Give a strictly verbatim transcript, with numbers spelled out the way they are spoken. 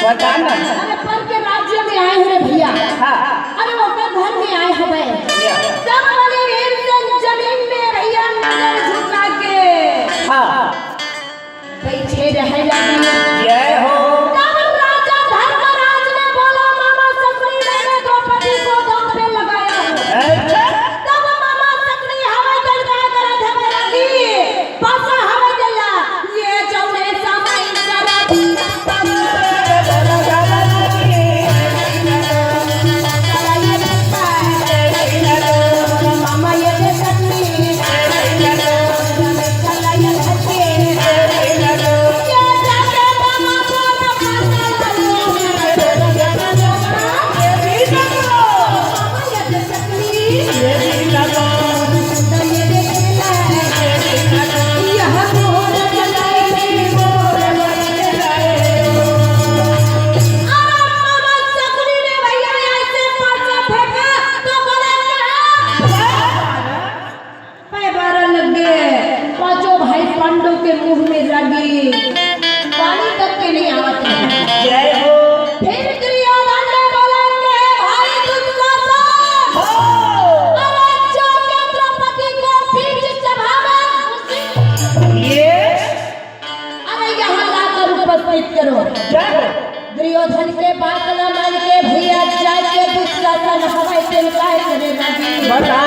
बता ना। अरे पर के राज्य में आए हँव रे भइया। हाँ। अरे ओकर घर में आए हवय। तब बलि भीमसेन जमीन में भइया नजर झुका के हाँ। बइठे रहे लगिन। जय हो। तब राजा धर्मराज ने बोला, मामा शकुनि, मैंने द्रौपदी को दांव पे लगाया है। अच्छा। तब मामा शकुनि हवय जल का करत हवय लगी। पासा हवय जल्ला। ये जौने समय जरा पैबारा लग गे। पांचों भाई पांडव के मुंह में लगी, पानी तक के नहीं आवत है। जय हो। फिर दुर्योधन ने बोला कि हे भाई दुशासन, हो। अरे जाके द्रौपदी को बीच सभा में ये अरे यहाँ लाकर उपस्थित करो। जय हो। दुर्योधन के बात न मान के भइया जाके दुशासन हवय तेन काय करे लगी। बता